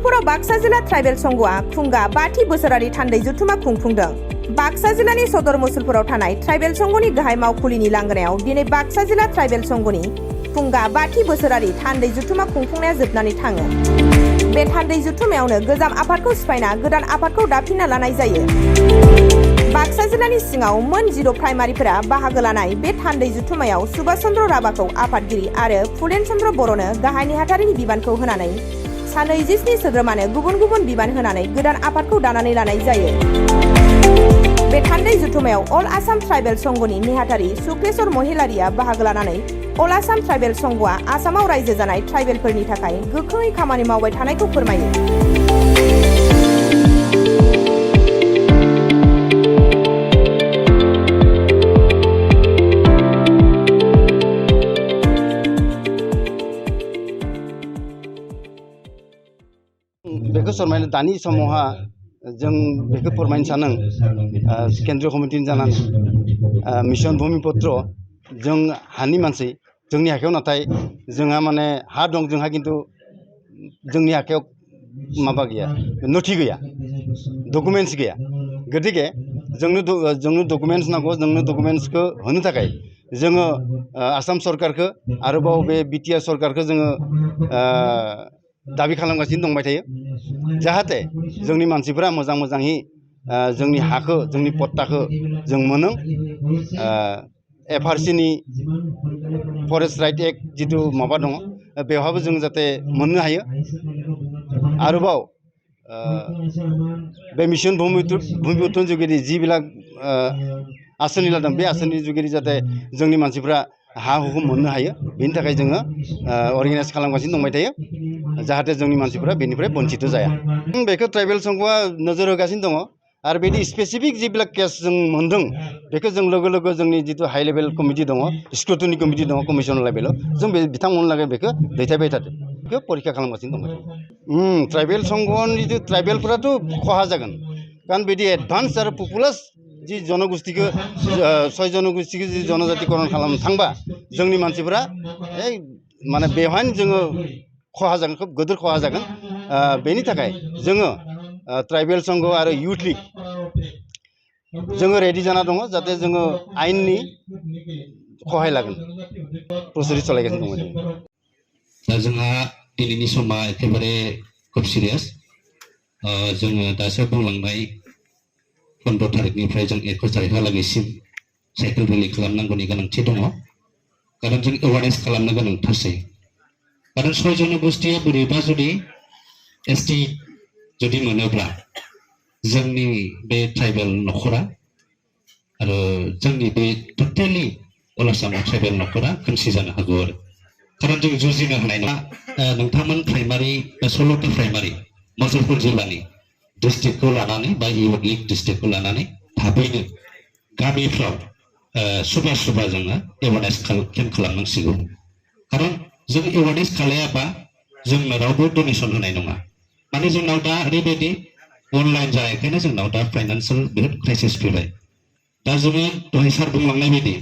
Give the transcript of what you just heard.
मसलपुराव बाक्सा जिल्ला ट्राइबेल संघआ खुंगा 5थि बोसोरारि थान्दै जथुमा खुंफुंदों। बाक्सा जिल्लानि सदर मसलपुराव थानाय ट्राइबेल संघनि गाहाय मावखुलिनि लांगोनायाव दिनै बाक्सा जिल्ला ट्राइबेल संघनि खुंगा 5थि बोसोरारि थान्दै जथुमा खुंफुंनाया जोबनानै थाङो। बे थान्दै जथुमायावनो गोजाम आफादखौ सिफायना गोदान आफादखौ दाफिनना लानाय जायो। बाक्सा जिल्लानि सिङाव मोन 10 प्राइमारिफोरा बाहागो लानाय बे थान्दै जथुमायाव सुभाष चन्द्र राभाखौ आफादगिरि आरो फुलेन चन्द्र बर'नो गाहाय नेहाथारिनि बिबानखौ होनानै सा 27 सोद्रोमानो गुबुन गुबुन बिबान होनानै गोदान आफादखौ दानानै लानाय जायो। बे थान्दै जथुमायाव अल आसाम ट्राइबेल संघनि नेहाथारि शुक्लेश्वर महिलारिया बाहागो लानानै अल आसाम ट्राइबेल संघआ आसामाव रायजो जानाय ट्राइबेलफोरनि थाखाय गोख्रोङै खामानि मावबाय थानायखौ फोरमायो। बेखौ सरमायनो दानि समावहा जों बेखौ फोरमायनो सानो केन्द्रीय कमिटिनि जानानै मिशन भूमिपत्र जों हानि मानसि जोंनि आखायाव नाथाय जोंहा माने हा दं जोंहा किन्तु जोंनि आखायाव माबा गैया नथि गैया डकुमेन्ट्स गैया गतिके जोंनो डकुमेन्ट्स नांगौ जोंनो डकुमेन्ट्सखौ होनो थाखाय जोङो आसाम सरकारखौ आरोबाव बे बिटिआर सरकारखौ जोङो दाबि खालामगासिनो दंबाय थायो जाहाथे जोंनि मानसिफोरा मोजाङै जोंनि हाखौ जोंनि पट्टाखौ जों मोनो। एफआरसिनि फरेस्ट राइट एक्ट जिथु माबा दङ बेवहायबो जों जाहाथे मोननो हायो। आरोबाव बे मिशन भूमिपुत्रनि जुगेदि जिबिलाक आसनि लादों बे आसनि जुगेदि जाहाथे जोंनि मानसिफ्रा हा हुखौ मोननो हायो बेनि थाखाय जोङो अर्गेनाइज खालामगासिनो दंबाय थायो जाहाथे जोंनि मानसिफोरा बेनिफ्राय बन्चित जाया। बेखौ ट्राइबेल संघआ नोजोर होगासिनो दङ आरो बेदि स्पेसिफिक जिबिलाक केस जों मोनदों बेखौ जों लोगो जिथु हाई लेभेल कमिटि दङ स्क्रुटिनि कमिटि दङ कमिसन लेभेलाव जों बे बिथांमोनलागै बेखौ दैथायबाय थादों बेखौ परीक्षा खालामगासिनो दंबाय थायो। ट्राइबेल संघनि जिथु ट्राइबेलफोराथ' खहा जागोन कारण बिदि एडभान्स आरो पपुलास जि जनगोष्ठीखौ 6 जनगोष्ठीखौ जि जनजातिकरण खालामनो थांबा जोंनि मानसिफोरा माने बेवहायनो जोङो खहा जागोन खोब गोदोर खहा जागोन। बेनि थाखाय जोङो ट्राइबेल संघ आरो युथ लीग जोङो रेडि जाना दङ जाहाथे जोङो आयेननि खहाय लागोन प्रसेस चलायगासिनो दङ। दा जोंहा दिनैनि समा एखेबारे खोब सिरियास जोङो दासो बुंलांनाय 15 तारिखनिफ्राय जों 21 तारिखहालागैसिम साइकेल रेलि खालामनांगौनि गोनांथि दङ कारण जों एवारनेस खालामनो गोनांथारसै कारण 6 जनगोष्ठीया बोरैबा जुदि एसटि जुदि मोनोब्ला जोंनि बे ट्राइबेल नखरा आरो जोंनि बे टटेलि अल आसामाव ट्राइबेल नखरा खोमसि जानो हागौ आरो कारण जों जुजिनो हानाय नङा। नोंथांमोन प्राइमारि 16टा प्राइमारि मसलपुर जिल्लानि डिस्ट्रिक्टखौ लानानै बा युथ लीग डिस्ट्रिक्टखौ लानानै थाबैनो गामिफ्राव सुबा जोङो एवारनेस केम्प खालामनांसिगौ कारण जों एवारनेस खालायाबा जोंनो रावबो डनेसन होनाय नङा माने जोंनाव दा ओरैबायदि अनलाइन जानायखायनो जोंनाव दा फाइनान्सियेल बिराद क्राइसिस फैबाय दा जोङो दहाय सार बुंलांनाय बायदि